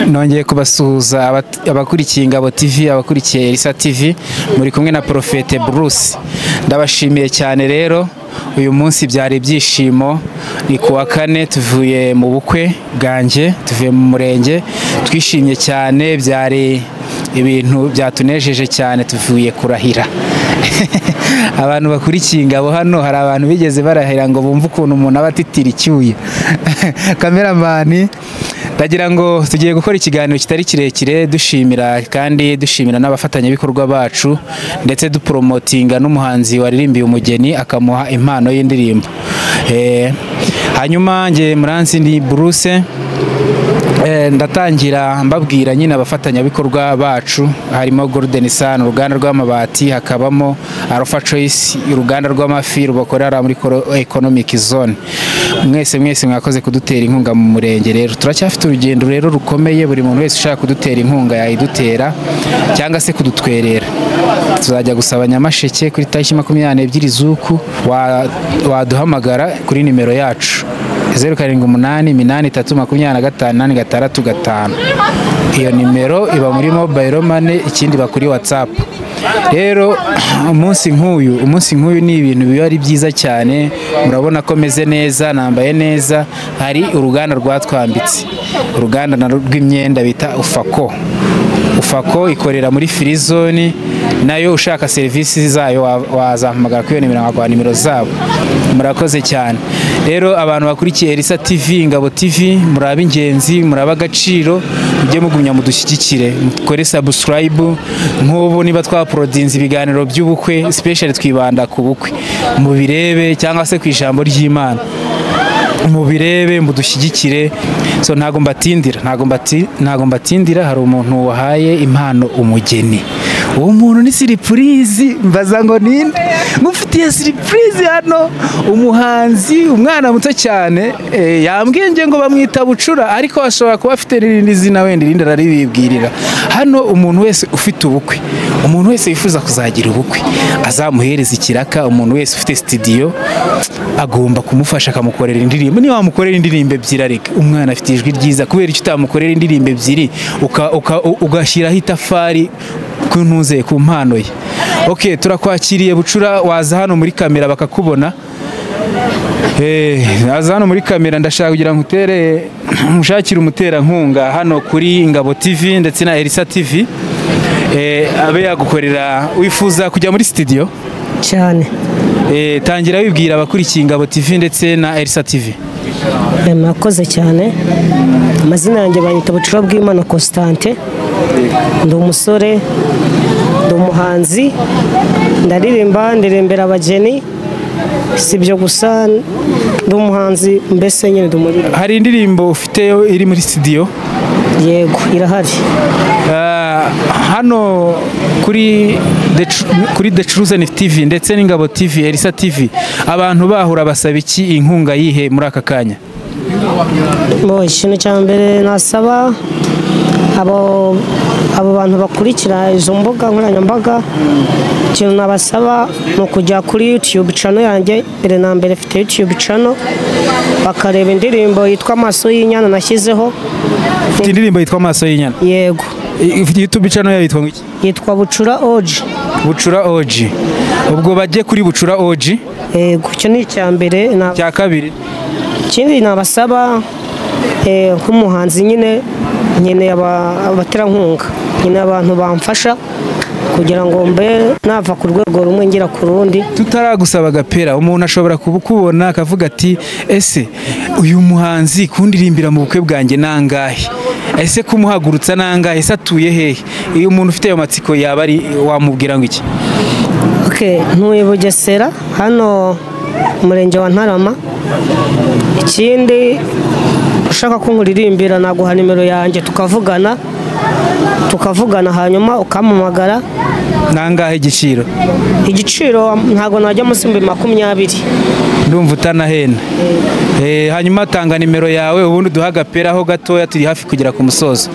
Nongeye kubasuhuza abakurikiye Ingabo TV, abakurikiye Elisa TV, muri kumwe na Prophete Bruce. Ndabashimiye cyane rero, uyu munsi byari ibyishimo, ni kuwa kane tuvuye mu bukwe bwanjye, tuvuye mu murenge, twishimye cyane, byari ibintu byatunejeje cyane, tuvuye kurahira. Abantu bakurikiye Ingabo hano hari abantu bigeze barahira ngo bumve ukuntu umuntu aba atitira icyuya. Cameraman, ndagira ngo tugiye gukora ikiganiro kitari kirekire, dushimira kandi dushimira n'abafatanyabikorwa bacu, ndetse dupromotinga n'umuhanzi waririmbiye umugeni akamuha impano y'indirimbo. Hanyuma nge muransi ni Bruce. Ndatangira mbabwira nyine abafatanyabikorwa bacu, harimo Golden Sun, uruganda rw'amabati, hakabamo Alpha Choice, uruganda rw'amafi rubakorera muri Economic Zone. Mwese mwese mwakoze kudutera inkunga mu murenge. Rero turacyafite urugendo rero rukomeye, buri muntu wese ushaka kudutera inkunga yayidutera cyangwa se kudutwerera. Tuzajya gusaba Nyamasheke kuri tariki 22 z'uku, waduhamagara kuri nimero yacu 0788 3 25 8 6 5. Iyo nimero iba muri mobile money, ikindi bakuri WhatsApp. Rero umunsi nk'uyu ni ibintu biba ari byiza cyane, murabona ko meze neza, nambaye neza. Hari uruganda rwatwambitse, uruganda rw'imyenda bita Ufako. Ufako ikorera muri free zone, nayo ushaka serivisi zayo wazahamagara kuri iyo nimero, nkaguha nimero zabo. Murakoze cyane. Rero abantu bakurikiye Elisa TV, Ingabo TV, murabe ingenzi, murabe agaciro, mujye mugumya mudushyigikire, mukore subscribe. Nk'ubu niba twaprodinze ibiganiro by'ubukwe, special twibanda ku bukwe, mubirebe cyangwa se ku ijambo ry'Imana, mubirebe, mudushyigikire. So ntago mbatindira, ntago mbatindira. Hari umuntu wahaye impano umugeni, uwo muntu ni surprise, mbaza ngo ninde ngufitiye surprise hano. Umuhanzi, umwana muto cyane, yambwiye nge ngo bamwita Bucura, ariko ashobora kuba afite n'irindi zina, wenda irindi araribibwirira. Hano umuntu wese ufite ubukwe, umuntu wese wifuza kuzagira ubukwe, azamuhereza ikiraka. Umuntu wese ufite studio agomba kumufasha akamukorera indirimbo. Niba wamukorera indirimbo ebyiri, areka umwana afite ijwi ryiza, kubera icyo utamukorera indirimbo ebyiri ugashyiraho itafari kuntuze ku mpano ye. Okay, turakwakiriye Bucura, waza hano muri kamera bakakubona. Waza hano muri kamera, ndashaka kugira ngo utere mushakire umuterankunga hano kuri Ingabo TV ndetse na Elisa TV. Abe yagukorera. Wifuza kujya muri studio cyane? Tangira wibwira abakurikiye Ingabo TV ndetse na Elisa TV. Murakoze cyane. Amazina yanjye banyita Bucura bw'Imana Constante. Ndi umusore, ndi umuhanzi, ndaririmba, ndirimbira abageni. Si ibyo gusa, ndi umuhanzi mbese nyine ndi umuririmbyi. Hari indirimbo ufite iri muri studio? Yego, irahari. Hano kuri The Chosen TV ndetse n'Ingabo TV, Elisa TV, abantu bahura basaba iki, inkunga yihe muri aka kanya? Ikintu cya mbere nasaba abo bantu bakurikira izo mbuga nkoranyambaga, ikintu nabasaba ni ukujya kuri YouTube channel yanjye. Mbere na mbere mfite YouTube channel, bakareba indirimbo yitwa Amaso y'Inyana nashyizeho. Ufite indirimbo yitwa Amaso y'Inyana? Yego. YouTube channel yayo yitwa iki? Yitwa Bucura OG. Bucura OG. Ubwo bajye kuri Bucura OG? Yego, icyo ni icya mbere. Cya kabiri, ikindi nabasaba nk'umuhanzi nyine nkeneye abaterankunga, nkeneye abantu bamfasha kugira ngo mbe nava ku rwego rumwe ngera ku rundi. Tutaragusaba gapera, umuntu ashobora kubukubona akavuga ati ese uyu muhanzi kundirimbira mu bukwe bwanjye nangahe? Ese kumuhagurutsa nangahe? Ese atuye hehe? Iyo umuntu ufite ayo matsiko yaba ari wamubwira ngo iki? Okay, ntuye Bugesera hano umurenge wa Ntarama. Ikindi ushaka ko nkuririmbira naguha nimero yanjye tukavugana hanyuma ukampamagara. Nangahe igiciro? Igiciro ntago najya munsi 20,000. Ndumva utanahena. Hanyuma tanga nimero yawe ubundi duha agapera ho gatoya, turi hafi kugera ku musozo.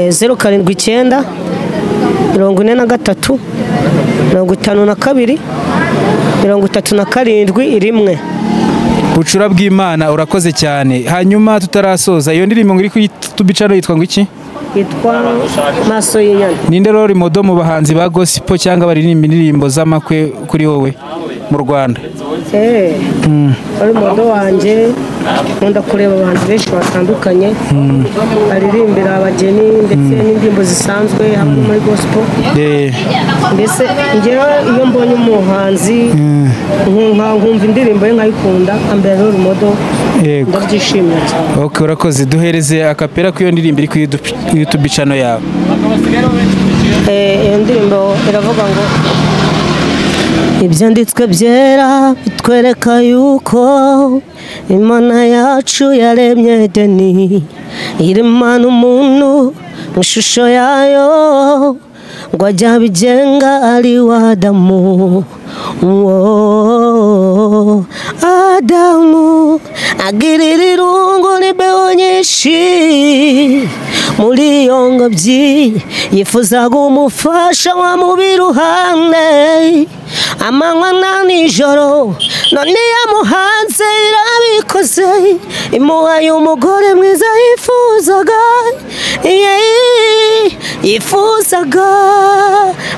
079 43 52 37 1. Bucura bw'Imana, urakoze cyane. Hanyuma tutarasoza, iyo ndirimbo ngo iri kuri YouTube channel yitwa ngo iki? Yitwa Maso y'Inyana. Ninde role model mu bahanzi ba gospel cyangwa baririmba indirimbo z'amakwe kuri wowe mu Rwanda? Role model wanjye, nkunda kureba abantu benshi batandukanye baririmbira abageni ndetse n'indirimbo zisanzwe hamwe muri gospel. Mbese njyewe iyo mbonye umuhanzi nkumva indirimbo ye nkayikunda, ambera role model, ndabyishimira cyane. Okay, urakoze. Duhereze akapera k'iyo ndirimbo iri kuri YouTube channel yawe. Iyo ndirimbo iravuga ngo: Ibyanditswe byera bitwereka yuko Imana yacu yaremye Edeni, iremana umuntu mu ishusho yayo, ngo ajye abigenga ari we Adamu. Uwo Adamu agirira irungu n'imbeho nyinshi muri iyo ngobyi, yifuzaga umufasha wamuba iruhande amanywa na nijoro. None yamuhanze irabikoze, imuhaye umugore mwiza yifuzaga, yifuzaga.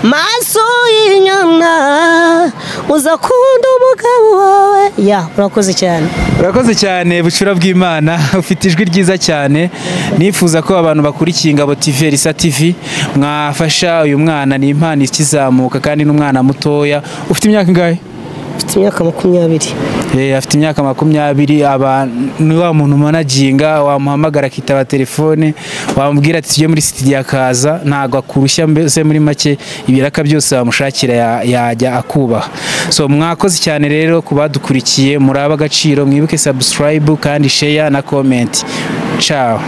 Maso y'inyana, uzakunda umugabo wawe. Ya, urakoze cyane. Urakoze cyane, Bucura bw'Imana, ufite ijwi ryiza cyane. Nifuza ko abantu bakurikiye Ingabo TV, Elisa TV, mwafasha uyu mwana, ni impano ikizamuka kandi n'umwana mutoya. Ufite imyaka ingahe? Mfite imyaka 20. Afite imyaka 20. Aba ni wa muntu managinga, wamuhamagara akitaba telefone, wamubwira ati tujye muri studio akaza, ntago akurushya. Mbese muri make ibiraka byose wamushakira yajya akubaha. So mwakoze cyane rero ku badukurikiye, muraba agaciro, mwibuke subscribe kandi share na comment. Ciao.